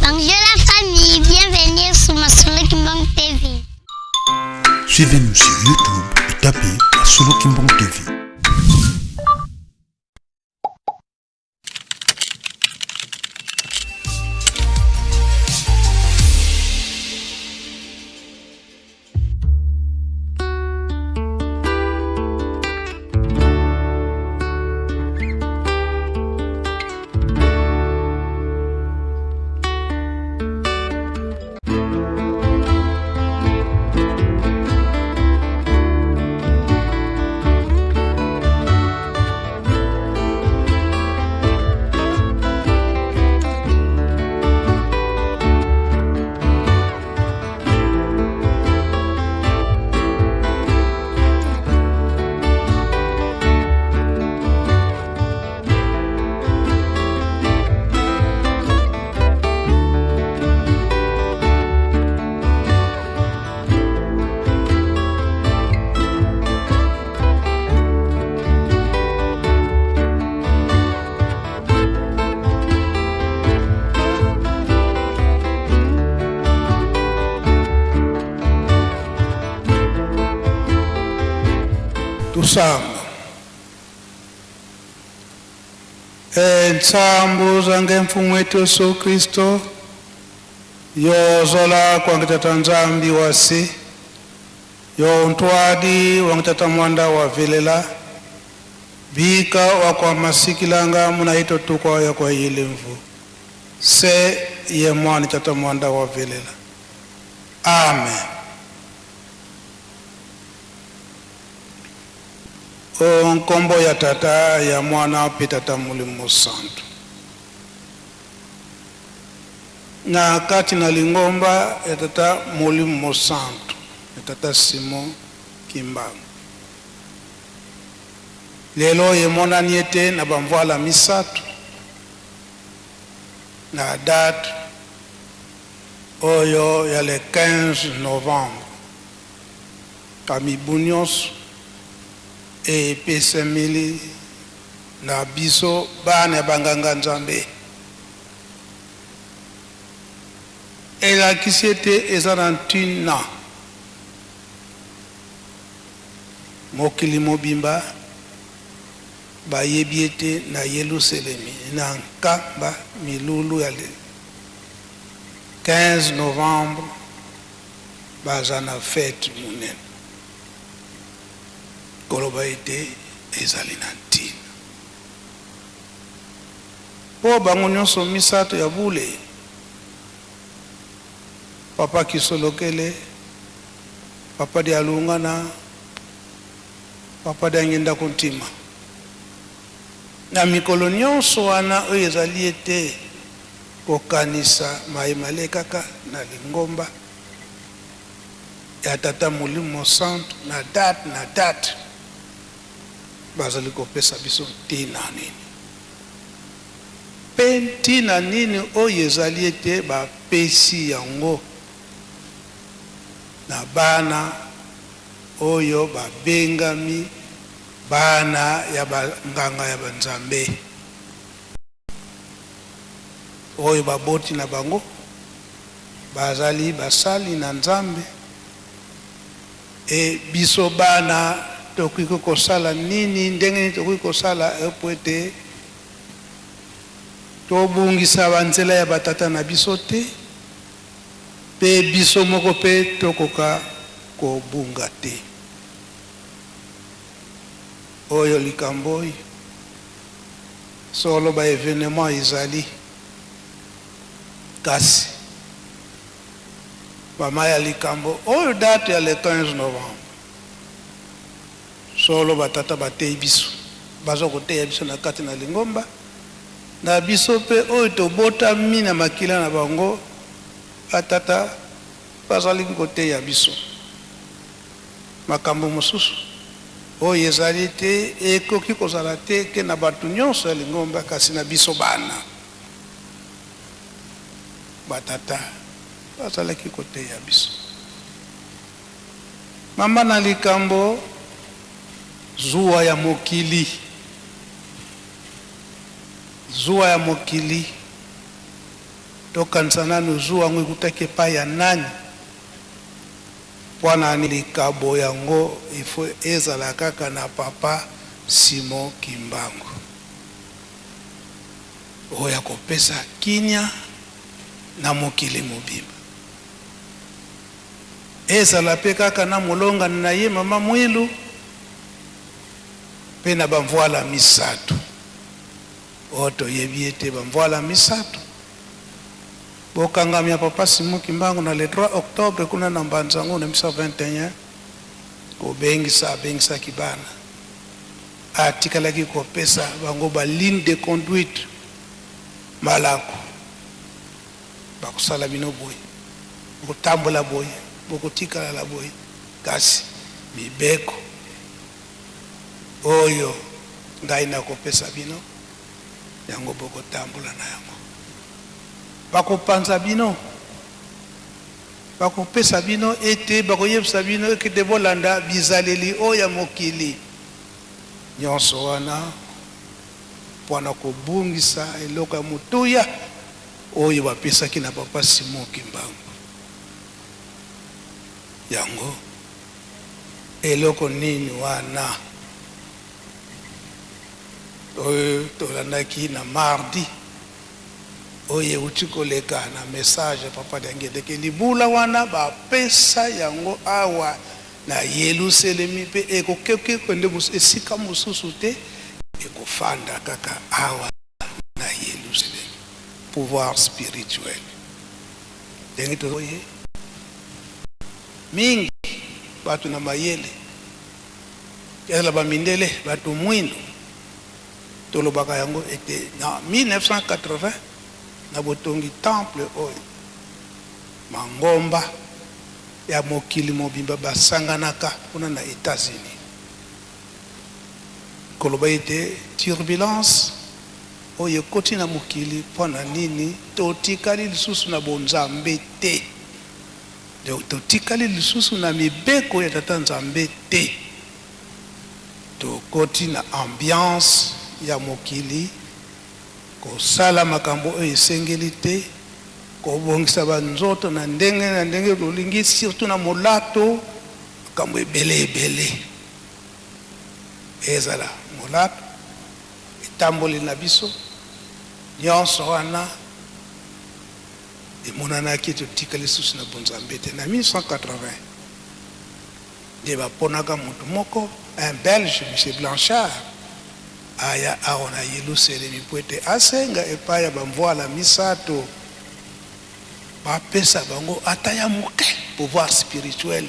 Bonjour la famille, bienvenue sur Masolo Kimbang TV. Suivez-nous sur YouTube et tapez Masolo Kimbang TV. Tusamba entsambu zange mfumu wetu Yesu Kristo yozola kwange tata Nzambi wasi yo ntwadi wange tata mwanda wa velela bika wa kwa masikilanga munaito tukwa ya kwa yilimvu se ye mwani tata mwanda wa velela. Amen. O nkombo ya tata ya mwana mpe tata molimo santu na kati na lingomba ya tata molimo mosantu ya tata Simon Kimbangu. Lelo emonani ete na bamvwala misato na date oyo ya le 15 novembre ka mibu nyonso epesameli na biso bana ya banganga Nzambe, elakisi ete eza na ntina mokili mobimba bayebi ete na Yelusalemi na nkamba milulu ya le 15 novembre baza na fete monene. Koloba ete ezali na ntina mpo bango nyonso misato ya bule, Papa Kisolokele, Papa Dialungana, Papa Diangienda Kuntima, na mikolo nyonso wana oyo ezali ete kokanisa maye malekaka na lingomba ya Tata Molimo Mosantu na date na date, bazali kopesa biso ntina nini? Mpe ntina nini oyo ezali ete bapesi yango na bana oyo babengami bana ya banganga ya banzambe, oyo baboti na bango bazali basali na Nzambe? E biso bana tokoki kosala nini? Ndenge nini tokoki kosala mpo ete tobungisa banzela ya batata na biso te, mpe biso moko mpe tokoka kobunga te? Oyo likambo oyo solo ba evenement ezali, kasi mama ya likambo oyo date ya le 15 novembre, solo batata bateyi biso, baza koteya biso na kati na lingomba na biso, mpe oyo tobotami na makila na bango, batata bazalaki koteya biso makambo mosusu oyo ezali te, ekoki kozala te ke na bato nyonso ya lingomba, kasi na biso bana, batata bazalaki koteya biso. Mama na likambo zuwa ya mokili, zuwa ya mokili. Tokanisa nanu zuwa yango ekutaki epai ya nani? Mpo na likabo yango il faut ezala kaka na papa Simon Kimbangu oyo akopesa kinya na mokili mobimba. Ezala mpe kaka na molongani na ye mama Mwilu mpe na bamvuala misatu oyo toyebi ete bamvuala misatu bokangami ya papa Simon Kimbangu na le 3 octobre kuna na Mbanza-Ngungu na 1921, kobengisa abengisaki bana, atikalaki kopesa bango ba ligne de conduite, malako, bakosala bino boye, bokotambola boye, bokotikalala boye, kasi mibeko oyo ngai nakopesa bino, yango bokotambola na yango. Bakopanza bino, bakopesa bino ete bakoyebisa bino ekete bolanda bizaleli oyo ya mokili. Nyonso wana mpo na kobungisa eloko ya motuya oyo bapesaki na papa Simon Kimbangu. Yango eloko nini wana oyo tolandaki na mardi oyo euti koleka na message ya papa Diangienda ke libula wana bapesa yango awa na Yeluselemi mpe ekoki kokende esika mosusu te, ekofanda kaka awa na Yeluselemi. Pouvoir spirituel ndenge toye mingi bato na mayele ezala bamindele bato mwindo Tolobaka yango ete na 1980, na botongi temple oyo, mangomba ya mokili mobimba basanganaka kuna na Etats-Unis koloba ete turbulence oyo ekoti na mokili mpo na nini totikali lisusu na bonzambe te, donc totikali lisusu na mibeko ya Tata Nzambe te. Tokoti na ambiance ya mokili, kosala makambo oyo esengeli te, kobongisa ba nzoto na ndenge na ndenge tolingi, surtout na molato, makambo ebele ebele. Ezala molato, etamboli na biso, nionso wana emonanaki totikali lisusu na bonzambe te. Na 1980, Nde baponaka moto moko, un Belge, Monsieur Blanchard, aya awa na Yeluselemi mpo ete asenga epai ya bamvuala misato bapesa bango ata ya moke pouvoir spirituel.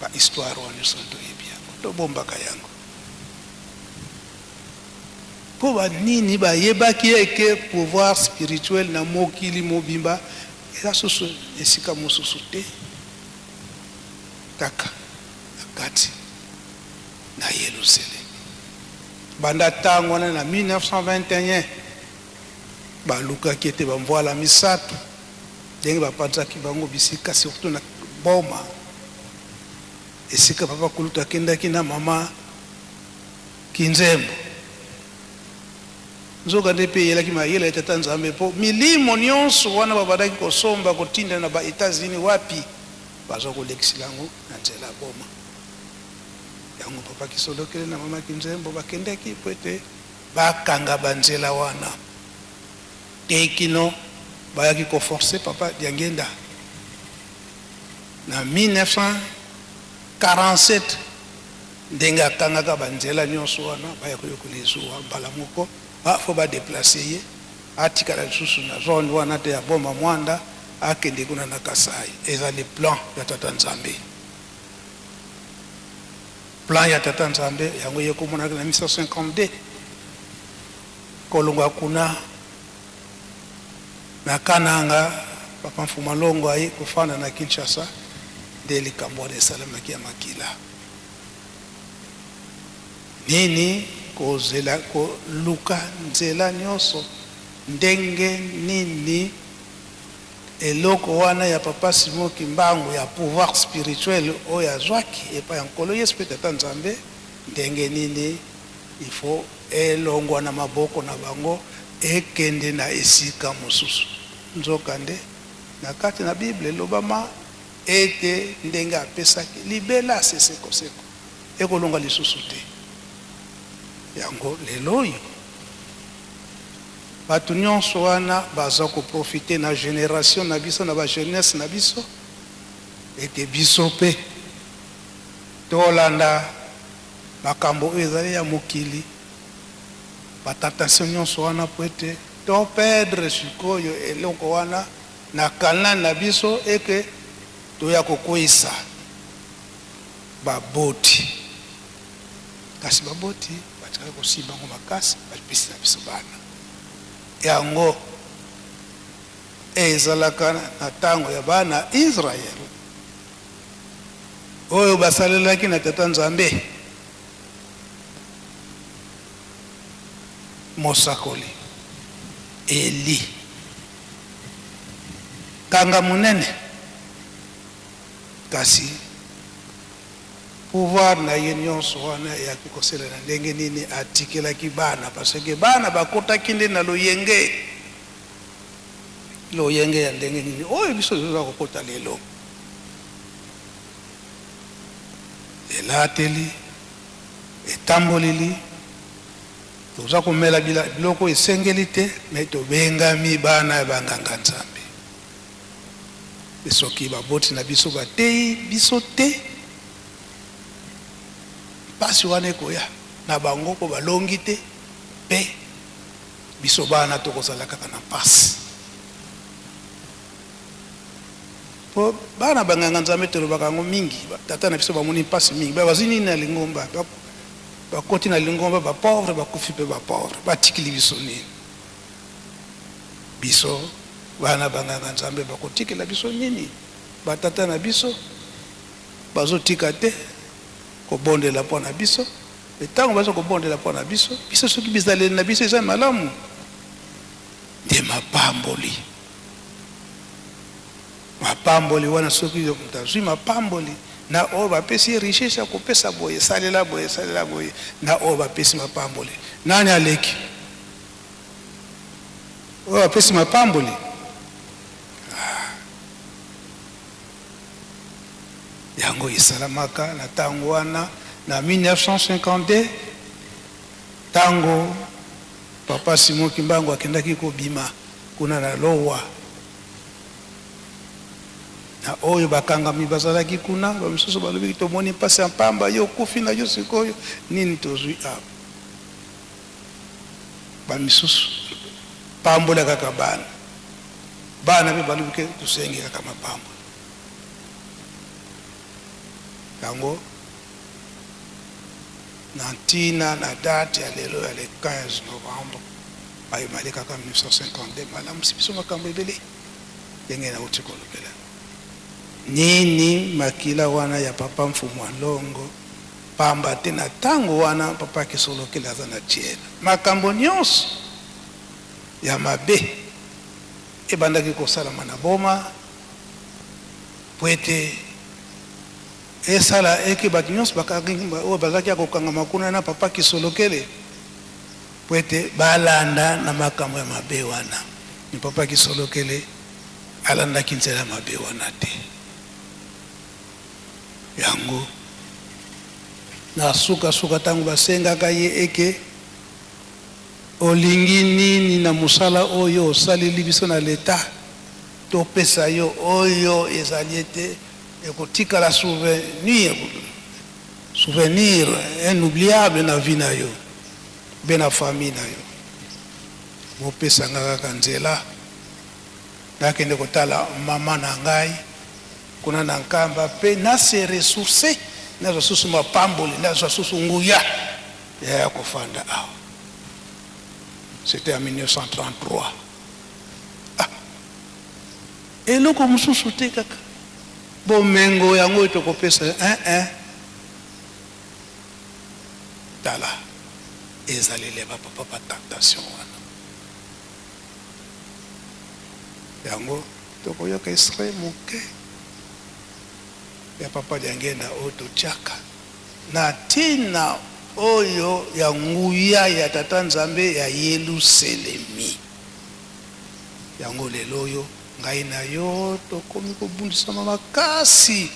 Ba histoire wana nyonso toyebi yango, tobombaka yango mpo ba nini? Bayebaki eke pouvoir spirituel na mokili mobimba Eza susu esika mosusu te kaka na kati na Yelusalemi. Banda tango wana na 1921, balukaki ete ba mvuala misatu ndenge bapanzaki bango bisika surtout na Boma esika papa kulutu akendaki na mama Kinzembo. Nzokande mpe eyelaki mayele ya Tata Nzambe, mpo milimo nionso wana babandaki kosomba kotinda na ba Etats-Unis wapi bazwa kolekisila yango na nzela ya Boma. Yango Papa Kisolokele na Mama Kinzembo bakendaki mpo ete bakanga ba nzela wana tee kino bayaki ko forcer Papa Diangienda na 1947. Ndenge akangaka ba nzela nionso wana baya koyokola ezuwa mbala moko ah faut ba deplacer ye atikala lisusu na zone wana te ya boma muanda akende kuna na kasai ezali plan ya tata nzambe plan ya tata nzambe yango ye komonaka na 1952 kolongwa kuna na kananga papa mfuma longo aye kofanda na Kinshasa nde likambo wana esalemaki ya makila. Nini kozela koluka nzela nionso ndenge nini eloko wana ya papa Simon kimbangu ya pouvoir spirituel oyo azuaki epai ya nkolo yesu pe tata nzambe ndenge nini il faut elongua na maboko na bango ekende na esika mosusu. Nzokande, na kati na Bible elobama ete ndenge apesaki libela se seko seko, ekolonga lisusu te. Yango lelo oyo bato nyonso wana baza ko profiter na generation na biso, na ba jeunesse na biso, ete biso mpe tolanda makambo oyo ezali ya mokili, ba tentation nyonso wana, mpo ete to perdre sikoyo eloko wana na canal na biso, eke toya kokweyisa baboti. Kasi baboti batikali kosimba yango makasi, bapesi na biso bana yango. Ezalaka na tango ya bana Israel oyo basalelaki na Tata Nzambe mosakoli Elie, nganga monene, kasi pouvoir na ye nionso wana eyaki kosila na ndenge nini? Atikelaki bana, parce que bana bakotaki nde na loyenge. Loyenge ya ndenge nini oyo biso toza kokota lelo? Elateli, etamboleli, toza komela biloko esengeli te, mais tobengami bana ya ba nganga Nzambe. Pe soki baboti na biso bateyi biso te, mpasi wana ekoya na bango mpo balongi te, pe biso bana tokozala kaka na mpasi. Mpo bana ba nganga Nzambe tolobaka yango mingi, ba tata na biso bamoni mpasi mingi, ba bazwi nini na lingomba? Bakoti na lingomba ba pauvre, bakufi mpe ba pauvre, batikili biso nini? Biso bana ba nganga Nzambe bakotikela biso nini? Ba tata na biso bazotika te kobondela mpo na biso, mpe ntango bazo kobondela mpo na biso, biso soki bizaleli na biso eza malamu, nde mapamboli. Mapamboli wana, soki moto azwi mapamboli na oyo bapesi ye richesse ya kopesa boye, salela boye, salela boye, na oyo bapesi mapamboli, nani aleki? Oyo apesi mapamboli. Ah. Yango esalamaka na ntango wana na 1952, ntango Papa Simon Kimbangu akendaki kobima kuna na Lowa, na oyo bakangami bazalaki kuna, bamisusu balobiki tomoni mpasi ya mpamba, yo okufi na yo sikoyo nini tozwi awa? Ba misusu pambola kaka bana, bana pe balobi ke tosengi kaka mapamboli yango na ntina na date ya lelo ya le 15 novembre maye malekaka 1952 malamusi biso makambo ebele ndenge nauti kolobela nini makila wana ya papa Mfumu Alongo. Pamba te na tango wana papa Kisolokele aza na jela, makambo nionso ya mabe ebandaki kosalama na Boma po ete esala eke bato nionso oyo bazalaki ya kokangama kuna na papa Kisolokele po ete balanda na makambo ya mabe wana. Mais papa Kisolokele alandaki nzela ya mabe wana te. Yango, na suka suka tango basengaka ye eke, Olingi nini na mosala oyo osaleli biso na leta? Topesa yo oyo ezali ete ekotikala souvenir, souvenir inoubliable na vie na yo mpe na famille na yo. Bopesa nga kaka nzela nakende kotala mama na ngai kuna na Nkamba pe na se ressourcer, nazwa susu mapamboli, nazwa susu nguya ya ya kofanda awa. C'etait en 1933. Ah! Eloko mosusu te kaka bomengo yango oyo tokopesa yo, eh eh. Tala ezaleli ya ba papa ba tentation wana. Yango tokoyoka extrait moke ya Papa Diangienda oyo totiaka na tina. oyo ya nguya ya Tata Nzambe ya Yeluselemi. Yango lelo oyo ngai na yo tokomi kobundisama makasi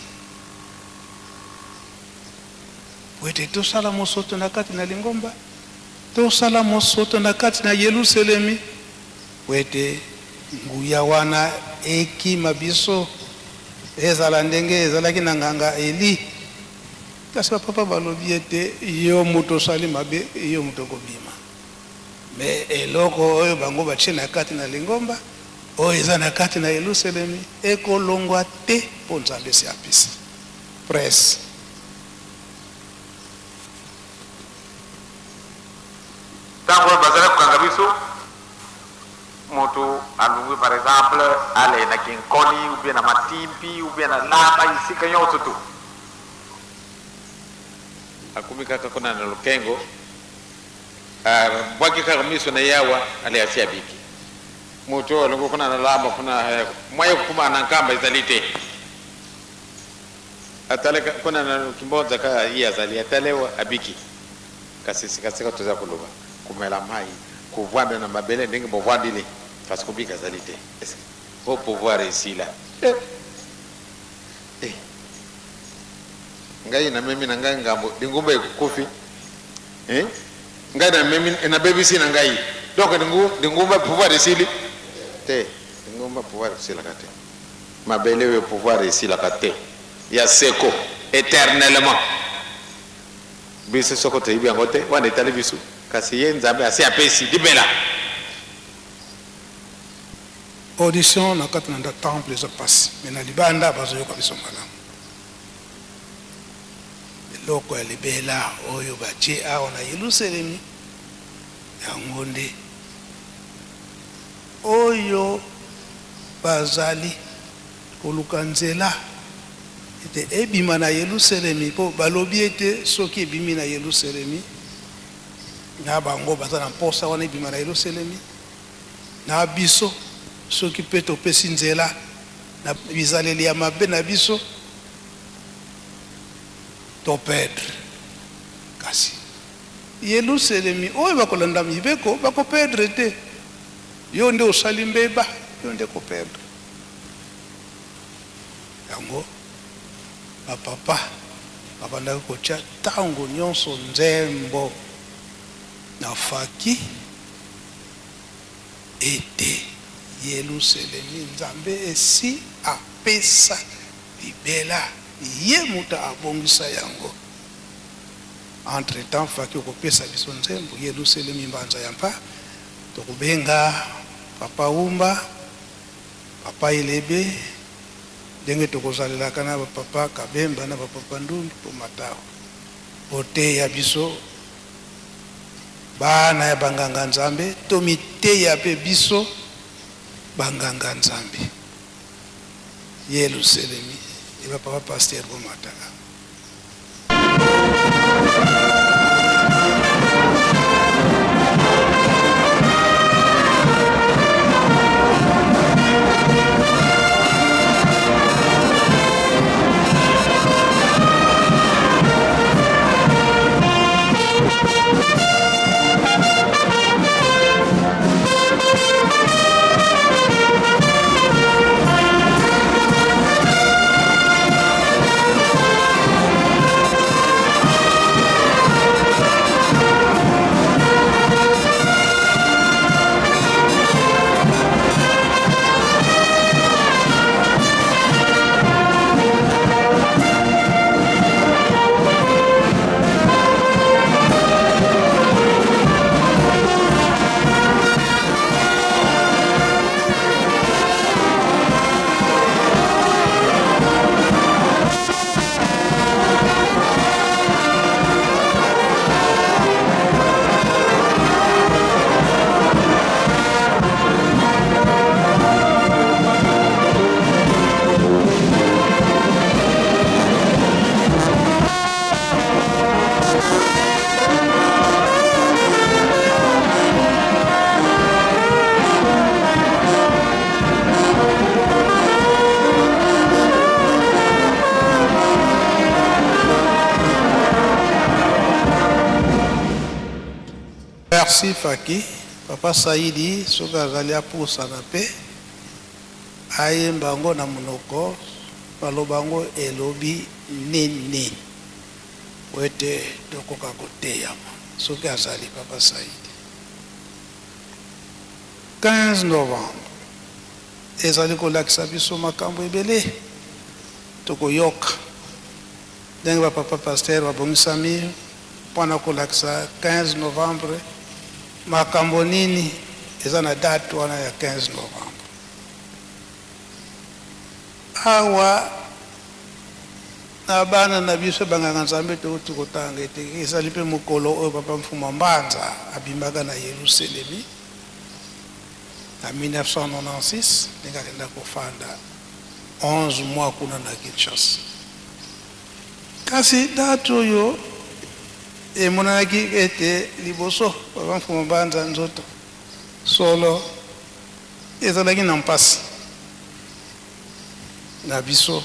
po ete tosala mosoto na kati na lingomba, tosala mosoto na kati na Yeluselemi, po ete nguya wana ekima biso, ezala ndenge ezalaki na nganga Eli. Kasi ba papa balobi ete yo moto osali mabe, yo moto okobima. Mais eloko oyo bango batie na kati na lingomba, oyo eza na kati na Yeluselemi, ekolongwa te mpo Nzambe esi apesi. Presse. Tango oyo bazalaki kokanga biso, mutu alungui par exemple ale na Kinkoni ou bien na Matimpi ou bien na Laba esika nyonso tout. Akomi kaka kuna na Lukengo, abwaki kaka miso na ye awa, ale asi abiki. Mutu oyo alongwe kuna na Laba kuna, moyen ya kokoma na Nkamba ezali te. Atali kuna na Kimbonza kaka ye azali, atali awa abiki. Kasi sika sika toza koloba, komela mayi, kovanda na mabele ndenge bovandili, kasi kobika ezali te. Est-ce que po pouvoir esila? Eh! Eh! Ngai na memi na ngai ngambo, lingomba ekufi. Eh? Ngai na memi, na bebisi na ngai. Donc lingomba pouvoir esili? Te, lingomba pouvoir esilaka te. Mabele oyo pouvoir esilaka te. Ya seko, eternellement. Biso soko toyebi yango te, wana etali biso. Kasi ye Nzambe asi apesi libela. Audition na kati na temple eza pasi mais na libanda bazo yoka biso malamu. Eloko ya libela oyo batie awa na Yelusalemi yango nde oyo bazali koluka nzela ete ebima na Yelusalemi, mpo balobi ete soki ebimi na Yelusalemi, na bango baza na mposa wana ebima na Yelusalemi, na biso soki mpe topesi nzela na bizaleli ya mabe na biso, to perdre. Kasi Yelusalemi oyo bakolanda mibeko bako perdre te. Yo nde osali mbeba, yo nde ko perdre. Yango ba papa babandaki kotia tango nionso nzembo na faki ete Yeluselemi Nzambe esi apesa libela, ye moto abongisa yango. Entre temps faki okopesa biso nzembo Yeluselemi mbanza ya mpa, tokobenga papa Wumba, Papa Elebe, ndenge tokozalelaka na ba papa Kabemba na ba papa Ndundu tomata awa boteya biso bana ya ba nganga Nzambe, tomiteya pe biso ba nganga Nzambe. Yeluselemi e ba papa pasteur bomata awa. Merci Faki. Papa Saidi soki azali apusana pe ayemba yango na monoko maloba yango elobi nini po ete tokoka koteyama soki azali Papa Saidi. 15 novembre ezali kolakisa biso makambo ebele tokoyoka ndenge ba papa pasteur babongisami mpo na kolakisa 15 novembre makambo nini eza na date wana ya 15 novembre. Awa na bana na biso banganga Nzambe touti kotanga ete ezali mpe mokolo oyo papa Mfuma Mbanza abimaka na Yelusalemi na 1996 ndenge akenda kofanda 11 mois kuna na Kinshasa. Kasi date oyo emonanaki ete liboso papa Mfumu Mbanza nzoto solo ezalaki na mpasi na biso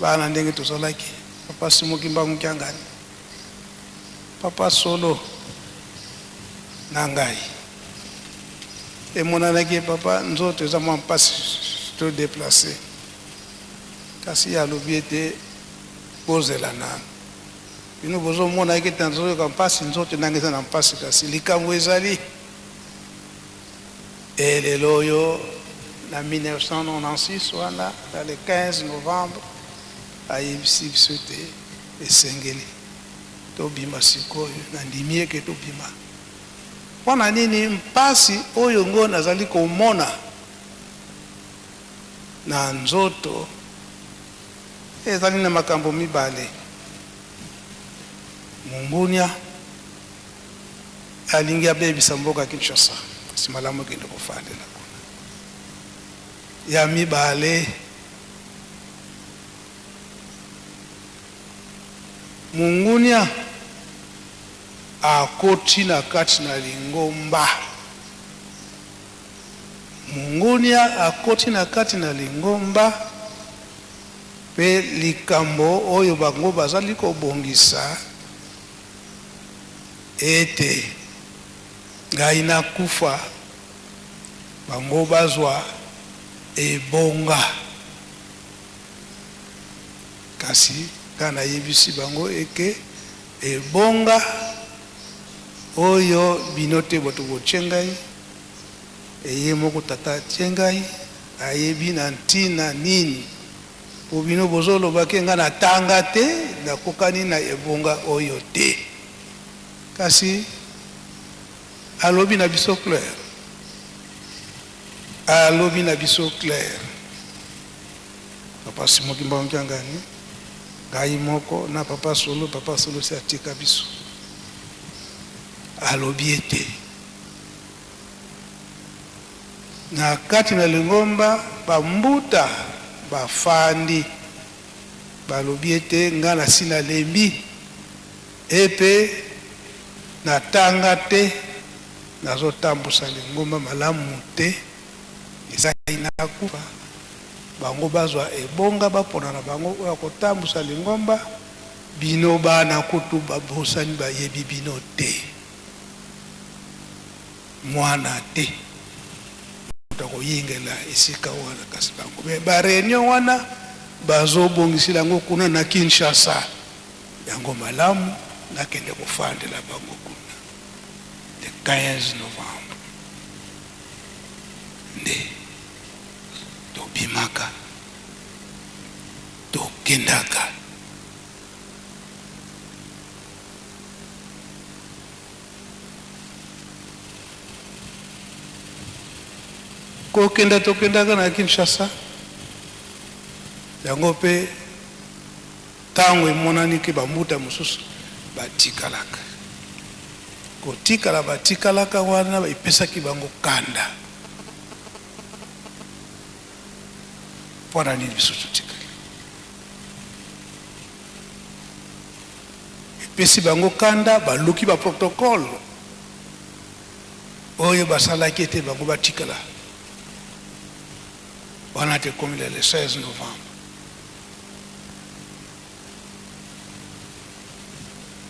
bana ndenge tozalaki papa Simon Kimbangu Kiangani papa solo na ngai emonanaki papa nzoto eza mwa mpasi to deplace Kasi ye alobi ete, Bozela nanu. Bino bozomona ete nazoyoka mpasi, nzoto na ngai eza na mpasi, kasi likambo ezali, e lelo oyo, na 1996 wana, na le 15 novembre, ayebisi biso ete esengeli tobima sikoyo. Nandimi eke tobima. Mpo na nini? Mpasi oyo ngo nazali komona Na nzoto ezali na makambo mibale, Mongunia alingi abebisa mboka Kinshasa, kasi malamu ekende kofandela kuna. Ya mibale, mongunia akoti na kati na lingomba. Mongunia akoti na kati na lingomba, mpe likambo oyo bango bazali kobongisa, ete ngai nakufa, bango bazwa ebonga. Kasi ngai nayebisi bango eke ebonga oyo bino te bato botie ngai, Ye moko Tata atie ngai, ayebi na ntina nini, po bino bozoloba ke ngai natanga te, nakokani na ebonga oyo te. Kasi alobi na biso clair, alobi na biso clair, Papa Simon Kimbangu Kiangani, ngai moko na Papa Solo, Papa Solo si atika biso, alobi ete Na kati na lingomba, ba mbuta bafandi, balobi ete, Nga nasi nalembi, epe natanga te, nazotambusa lingomba malamu te, esali nakufa, bango bazwa ebonga, bapona na bango oyo akotambusa lingomba, bino bana kutu babosani bayebi bino te. Mwana te moto akoyingela esika wana kasi bango mais ba reunion wana bazobongisela yango kuna na Kinshasa yango malamu nakende kofandela bango kuna le 15 novembre nde tobimaka tokendaka. Kokenda tokendaka na Kinshasa yango pe tango emonani ke ba mbuta mosusu batikalaka kotikala batikalaka wana epesaki bango kanda pona nini biso totikali Epesi bango kanda, baluki ba protocole oyo basalaki ete bango batikala wana te ekomi le 16 novembre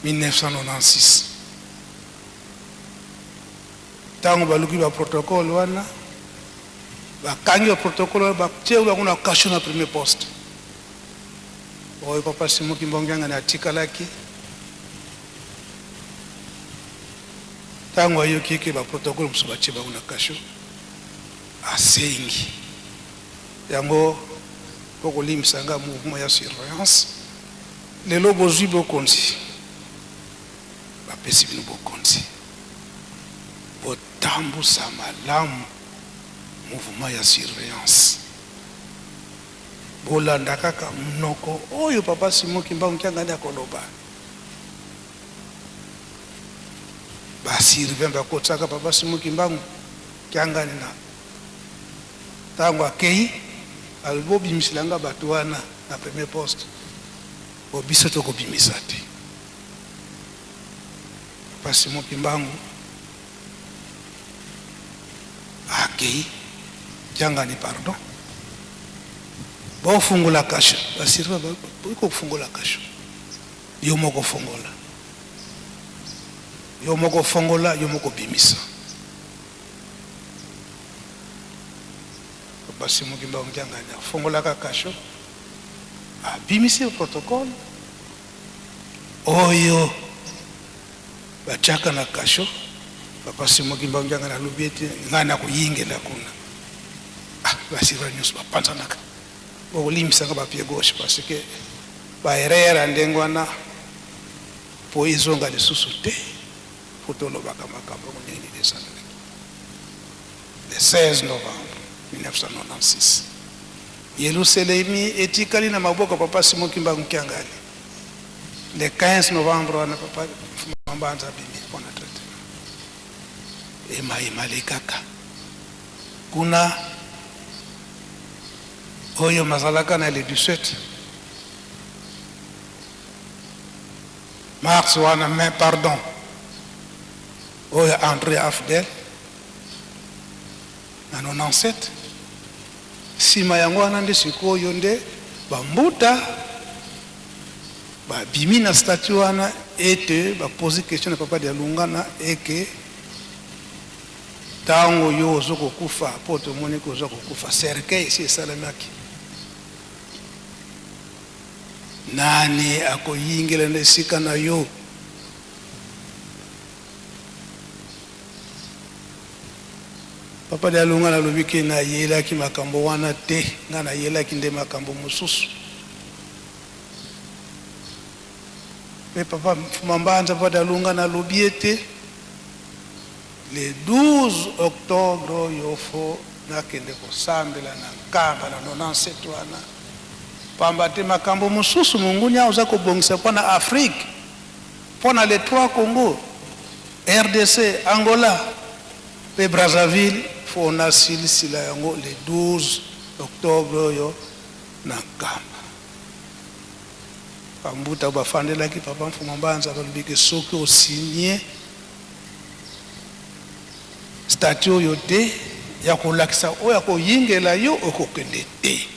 1996. Ntango baluki ba protocole wana, bakangi ba protocole wana, batie bango na cachot na premier poste. Oyo papa Simon Kimbangu Kiangani atikalaki, ntango ayoki ke ba protocole mosusu batie bango na cachot, asengi yango mpo kolimbisa nga mouvement ya surveillance. Lelo bozwi bokonzi, bapesi bino bokonzi, botambusa malamu mouvement ya surveillance. Bolanda kaka munoko oyo papa Simon Kimbangu Kiangani akoloba. Ba surveillant bakotisaka papa Simon Kimbangu Kiangani na tango akeyi, alobi bobimisela nga batu wana na premier poste, po biso tokobimisa te. Papa Simon Kimbangu akeyi, Kiangani pardon, bofungola kasho. Ba surveillant bakoki kofungola kasho, yo moko fongola, yo moko fongola, yo moko bimisa. Papa Simon Kimbangu Kiangani afongolaka kasho, abimisi protocole oyo batiaka na kasho. Papa Simon Kimbangu Kiangani alobi ete ngai nakoyingela kuna. Ah, basirwa nyonso bapanzanaka. Bokolimbisaka ba pied gauche parce que ba erreur ya ndenge wana po ezonga lisusu te, po tolobaka makambo yango ndenge nini esalemaki le 16 novembre 1996. Yelusalemi etikali na maboko ya papa Simon Kimbangu Kiangani. Le 15 novembre wana papa Mfuma Mbanza abimi mpo na traitement. Ema kaka kuna oyo mazalaka na le 17 mars wana, mais pardon, oyo entrée ya AFDL na 97. Nsima yango wana nde sikoyo nde bambuta babimi na statut wana ete bapose question na papa Dialungana eke ntango yo ozo kokufa, mpo tomoni ke oza kokufa, cercueil esi esalemaki, nani akoyingela na esika na yo? Papa Dialungana alobi ke nayelaki makambo wana te, nga nayelaki nde makambo mosusu. Pe papa Mfuma Mbanza, papa Dialungana alobi ete le 12 octobre oyo fo nakende kosambela na Nkamba na 97 wana, pamba te makambo mosusu mongunia oza kobongisa mpo na Afrique, mpo na les trois Congo, RDC, Angola pe Brazzaville, fo nasilisila yango le 12 octobre oyo na Nkamba. Bambuta bafandelaki papa Mfuma Mbanza balobi ke soki osigne statut oyo te ya kolakisa oyo akoyingela yo, okokende te.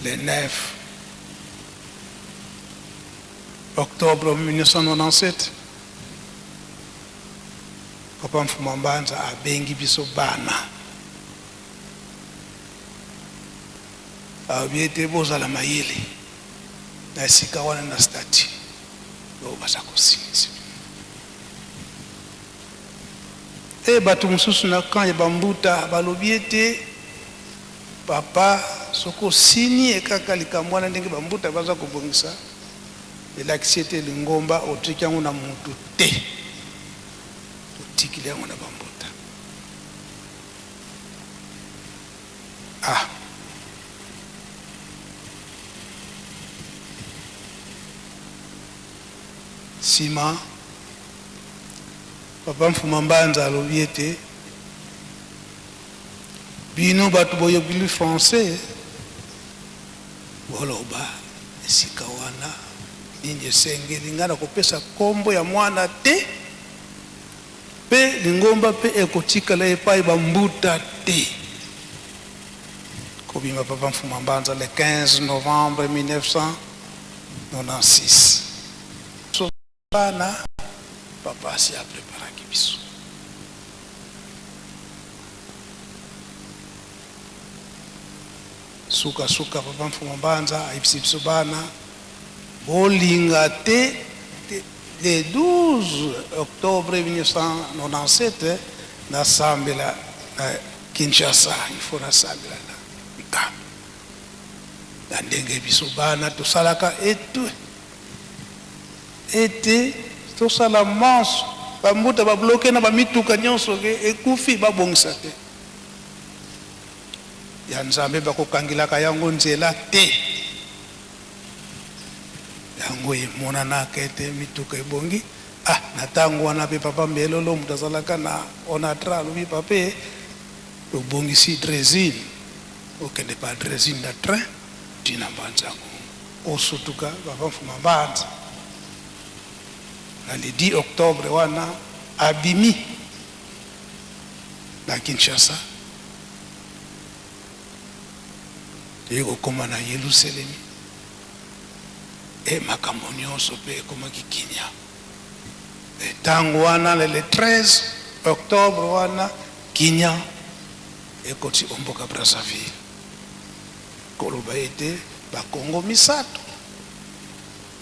Le 9 octobre 1997, papa Mfuma Mbanza abengi biso bana, alobi ete bozala mayele na esika wana na statut oyo baza kosilisa. E bato mosusu na camp ya bambuta balobi ete papa soki osinie kaka likambo wana ndenge bambuta baza kobongisa, elakisi ete lingomba otiki yango na mutu te, otikili yango na bambuta. Ah, nsima papa Mfuma Mbanza alobi ete bino bato boyekoli français, boloba esika wana nini esengeli. Ngai nakopesa nkombo ya mwana te, mpe lingomba mpe ekotikala epai bambuta te. Kobima Papa Mfuma Mbanza le 15 novembre 1996. So bana papa asi apreparaki biso. Suka suka Papa Mfumu Mbanza ayebisi biso bana bolinga te le 12 octobre 1997 nasambela na Kinshasa, il faut nasambela na Nkamba na ndenge biso bana tosalaka etu ete tosala manso bambuta babloke na bamituka nyonso ke ekufi babongisa te. Ya Nzambe bakokangilaka yango nzela te. Yango emonanaka ete mituka ebongi. Ah, na ntango wana mpe Papa Mbelolo moto azalaka na Onatra alobi, Papa, tobongisi dresine, okende pa dresine na train ti na Mbanza-Ngungu. Kosutuka Papa Mfuma Mbanza na le 10 octobre wana abimi na Kinshasa. Toye kokoma na Yelusalemi, e makambo nyonso mpe ekomaki kimia. E ntango wana le 13 octobre wana kimia ekoti o mboka Brazzaville, koloba ete bakongo misato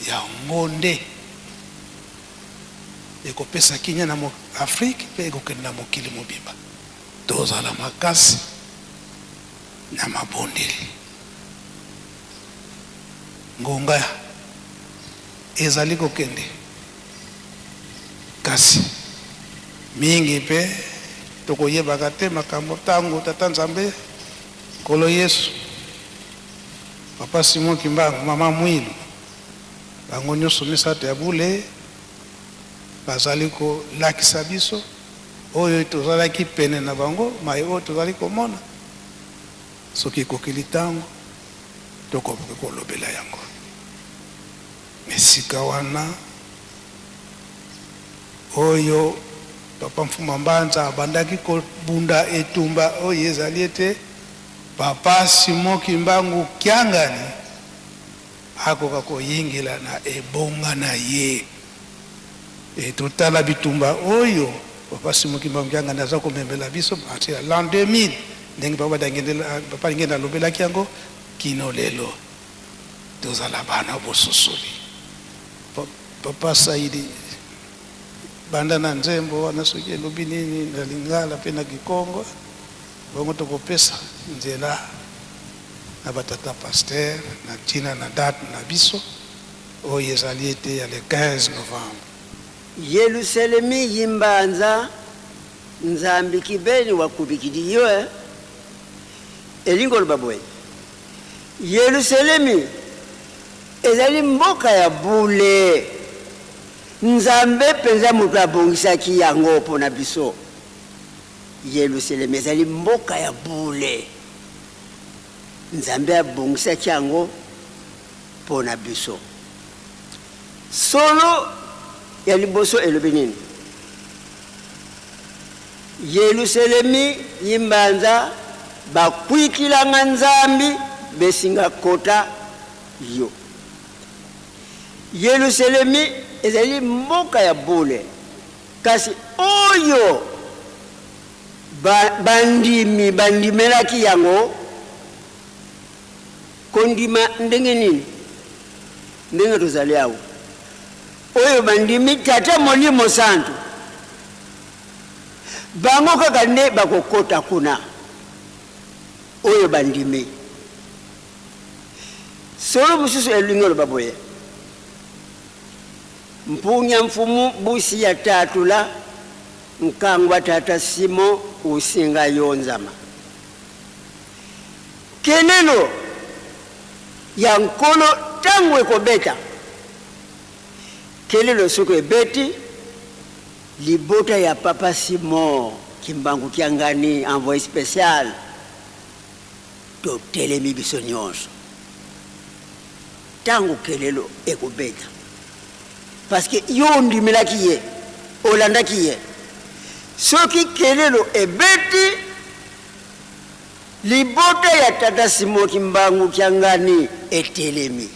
yango nde ekopesa kimia na Afrique mpe ekokende na mokili mobimba. Tozala makasi na mabondeli. Ngonga ezali kokende, kasi mingi mpe tokoyebaka te makambo ntango Tata Nzambe, Nkolo Yesu, Papa Simon Kimbangu, Mama Mwilu, bango nyonso misato ya bule bazali kolakisa biso oyo tozalaki pene na bango, maye oyo tozali komona. Soki ekokeli ntango, tokoki kolobela yango. Esika wana oyo Papa Mfuma Mbanza abandaki kobunda etumba oyo ezali ete Papa Simon Kimbangu Kiangani akoka koyingela na ebonga na ye. E totala bitumba oyo Papa Simon Kimbangu Kiangani aza komemela biso partir ya l'an 2000, ndenge Papa Diangienda, Papa Diangienda alobelaki yango kino lelo. Tozala bana bososoli. Papa Saidi, banda na nzembo wana soki elobi nini na lingala pe na kikongo, bongo tokopesa nzela na ba tata pasteur na ntina na date na biso oyo ezali ete ya le 15 novembre. Yelusalemi yimbanza Nzambi kibeni wa kubikidi yo, elingi koloba boye, Yelusalemi ezali mboka ya bule. Nzambe mpenza moto abongisaki yango mpo na biso. Yelusalemi ezali mboka ya bule. Nzambe abongisaki yango mpo na biso. Solo ya liboso elobi nini? Yeluselemi yimbanza bakwikilanga Nzambi besinga kota yo. Yeluselemi ezali mboka ya bule, kasi oyo ba, bandimi bandimelaki yango. Kondima ndenge nini? Ndenge tozali awa, oyo bandimi Tata, Molimo Santu, bango kaka nde bakokota kuna, oyo bandimi. Solo mosusu elingi oloba boye, Mpunya mfumu busi ya tatula nkangwa tata Simon usinga yo nzama. Kelelo ya Nkolo ntango ekobeta, kelelo soki ebeti, libota ya Papa Simon Kimbangu Kiangani, envoye special, totelemi biso nionso ntango kelelo ekobeta, parce que yo ondimelaki ye, olandaki ye, soki kelelo ebeti. Libota ya Tata Simon Kimbangu Kiangani etelemi.